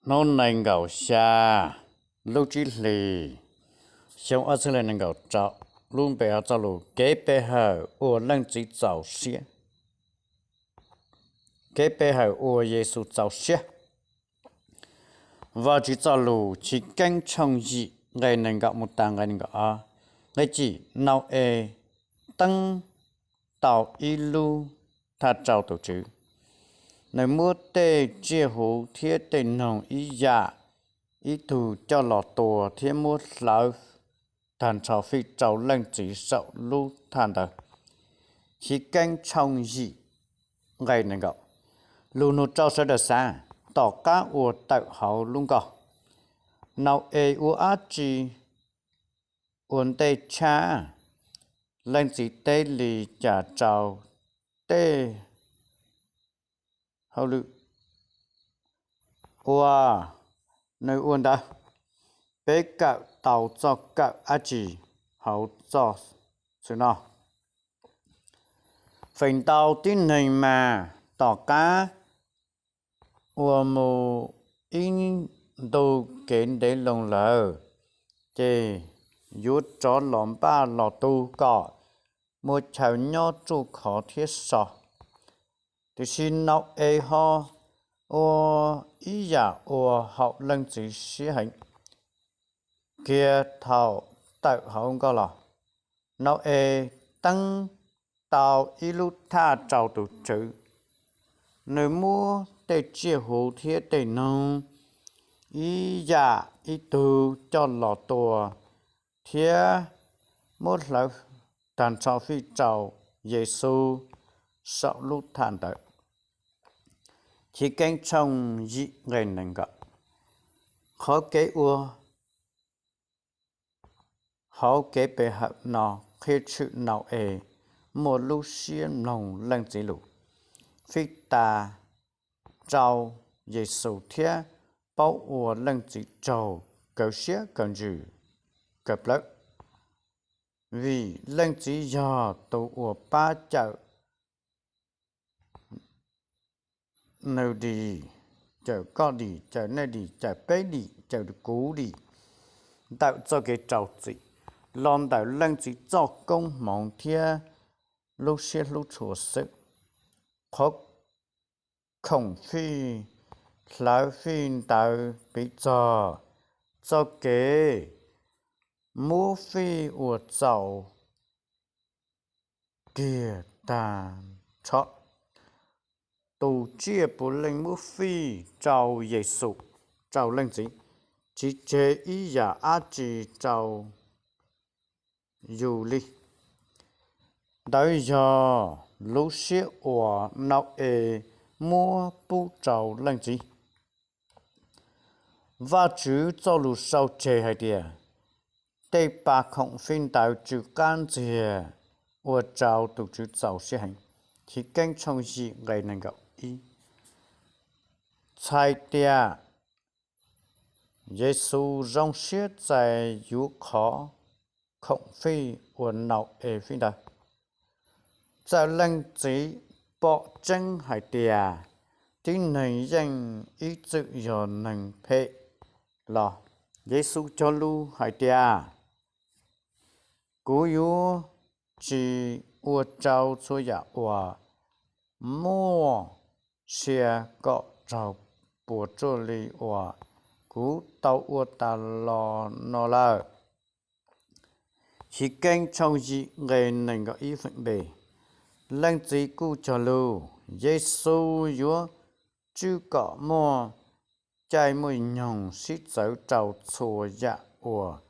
Hnub nees nkaum xya lub tsib hlis xyoo ob txhiab nees nkaum rau, lub npe hauv txoj lus kev pe hawm uas Leej Txiv txaus siab. Kev pe hawm uas Yexus txaus siab. Vajtswv txoj lus Chiv Keeb tshooj yim nqe nees nkaum mus tas nqe nees nkaum ob. Nqe cim, Nau-es teeb tau ib lub thaj rau tus Tswv. Nws muab tej tsiaj huv thiab tej noog ib yam ib tug coj los tua thiab muab hlawv tag nrho fij rau Leej Txiv saum lub thaj ntawd. Chiv Keeb tshooj yim nqe nees nkaum. Lus nug rau sawv daws xav: tom qab uas tawm hauv lub nkoj, Nau-es ua dab tsi ua ntej tshaj? Leej Txiv teb li cas rau tej hauj lwm uas nws ua ntawd? Peb kawm tau txoj kawm dab tsi hauv zaj xwm no? Feem ntau tib neeg mas tom qab uas mus ib ntu kev ntev loo lawm, ces yuav rov los npaj los tu kom muaj chaw nyob ruaj khov thiab so. Tiam sis Nau-es ho ua ib yam uas haum Leej Txiv siab heev. Kiag thaum tawm hauv nkoj los, Nau-es teeb tau ib lub thaj rau tus Tswv. Nws muab tej tsiaj huv thiab tej noog ib yam ib tug coj los tua thiab muab hlawv tag nrho fij rau Yexus saum lub thaj ntawd. Chiv Keeb tshooj yim nqe nees nkaum. Qhov kev ua hauv kev pe hawm no qhia tshwm Nau-es muaj lub siab mloog Leej Txiv lus, fij tas rau Yexus thiab paub ua Leej Txiv tsaug kawg siab kawg ntsws kawg plawv, vim Leej Txiv yog tus uas pab cawm nws dim, cawm koj dim, cawm nej dim, cawm peb dim, cawm kuv dim ntawm txoj kev rau txim los ntawm Leej Txiv txoj koob hmoov thiab lub siab hlub tshua xwb. Qhov khoom fij hlawv fij ntawd piv txog txoj kev muab fij uas txaus kiag tag nrho. Tus tsiaj puav leej muab fij rau Yexus, rau Leej Txiv, tsis tseg ib yam dab tsi rau yus li. Ntawd yog lub siab uas Nau-es muab pub rau Leej Txiv. Vajtswv txoj lus sau tseg hais tias, tej pa khoom fij ntawd tsw qab ntxiag, ua rau tus Tswv txaus siab heev. Chiv Keeb tshooj yim nqe nees nkaum ib txhais tias Yexus zoo siab txais yuav qhov khoom fij uas Nau-es fij ntawd. Txawm Leej Txiv pom tseeb hais tias tib neeg yeej ib txwm yog neeg phem los, Yexus cog lus hais tias, kuv yuav tsis ua rau txhua yam uas muaj sia kom raug puas tsuaj li uas kuv tau ua tas los no lawm. Chiv Keeb tshooj yim nqe nees nkaum ib feem npe. Leej Txiv kuj cog lus, Yexus yuav tswj kom muaj caij muaj nyoog sib txawv rau txhua yam uas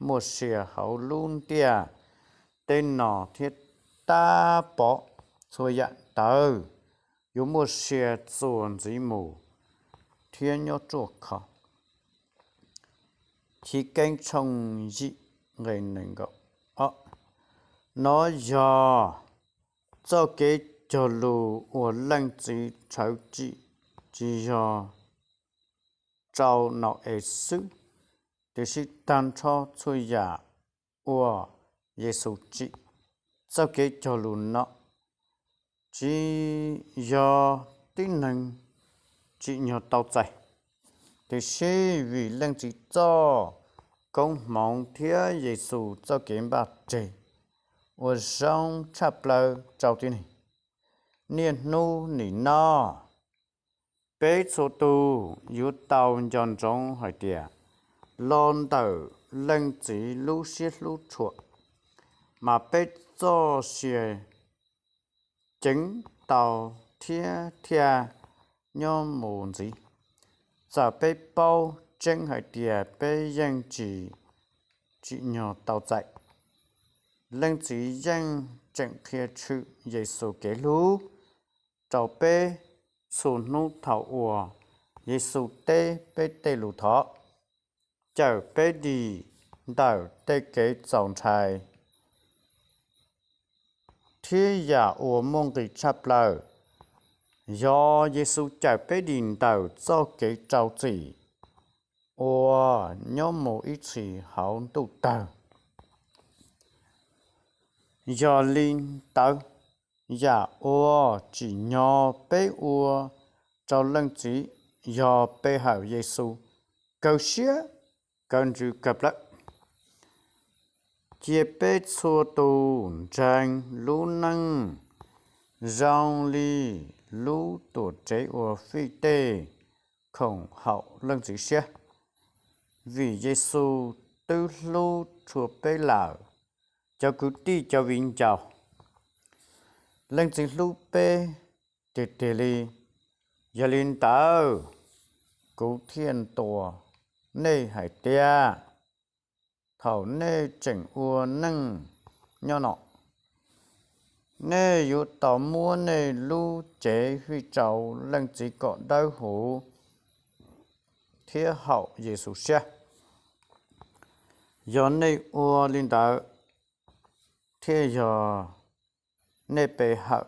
muaj sia hauv lub ntiaj teb no thiab tab pov txhua yam ntawd yuav muaj sia txuas ntxiv mus thiab nyob ruaj khov. Chiv Keeb tshooj yim nqe nees nkaum ob. Nov yog txoj kev cog lus uas Leej Txiv rhawv tsim tsis yog rau Nau-es xwb, tiam sis tag nrho txhua yam uas Yexus tsim. Txoj kev cog lus no tsis yog tib neeg tsim nyog tau txais. Tiam sis vim Leej Txiv txoj koob hmoov thiab Yexus txoj kev npaj tseg uas zoo tshaj plaws rau tib neeg, niaj hnub nim no peb txhua tus yuav tau nco ntsoov hais tias los ntawm Leej Txiv lub siab hlub tshua, mas peb txoj sia ceev tau thiab thiaj nyob mus ntxiv, txawm peb paub tseeb hais tias peb yeej tsis tsim nyog tau txais. Leej Txiv yeej tseem qhia tshwm Yexus kev hlub rau peb txhua hnub thaum uas Yexus teb peb tej lus thov, cawm peb dim ntawm tej kev txaus ntshai. Thiab yam uas muaj nqis tshaj plaws, yog Yexus cawm peb dim ntawm txoj kev rau txim uas nyob mus ib txhis hauv ntuj tawg. Yog li ntawd, yam uas tsim nyog peb ua rau Leej Txiv yog pe hawm Yexus kawg siab kawg ntsws kawg plawv. Cia peb txhua tus ntseeg lub neej zoo li lub Tuam Tsev uas fij tej khoom haum Leej Txiv siab, vim Yexus twb hlub tshua peb lawm. Cov kwv tij, cov viv ncaus, Leej Txiv hlub peb tiag tiag li. Yog li ntawd, kuv thiaj ntuas nej hais tias thaum nej tseem ua neej nyob no, nej yuav tau muab nej lub cev fij rau Leej Txiv kom dawb huv thiab haum Yexus siab. Yog nej ua li ntawd, thiaj yog nej pe hawm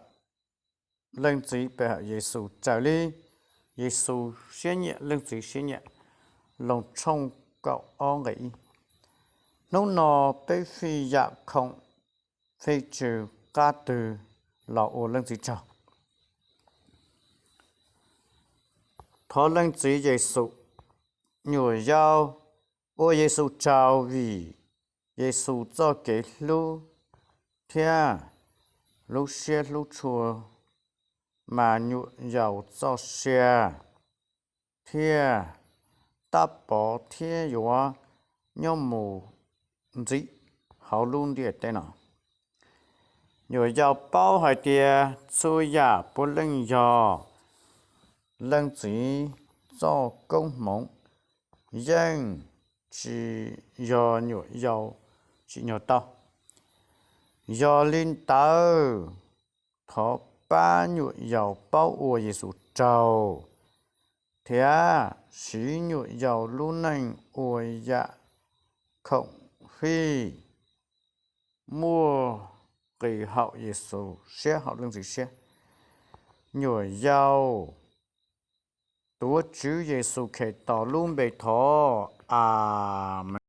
Leej Txiv, pe hawm Yexus raws li Yexus siab nyiam, Leej Txiv siab nyiam. Loos tshooj kaum ob nqe ib. Hnub no peb fij yam khoom fij tsw qab twg los ua Leej Txiv tsaug? Thov Leej Txiv Yexus. Nyuam yaus ua Yexus tsaug vim Yexus txoj kev hlub thiab lub siab hlub tshua, mas nyuam yaus txoj sia thiaj tab pov thiab yuav nyob mus ntxiv hauv lub ntiaj teb no. Nyuam yaus paub hais tias txhua yam puav leej yog Leej Txiv txoj koob hmoov, yeej tsis yog nyuam yaus tsim nyog tau. Yog li ntawd, thov pab nyuam yaus paub ua Yexus tsaug thiab siv nyuam yaus lub neej ua yam khoom fij muaj nqis haum Yexus siab, haum Leej Txiv siab. Nyuam yaus tuav Tswv Yexus Khetos lub npe thov, Amees.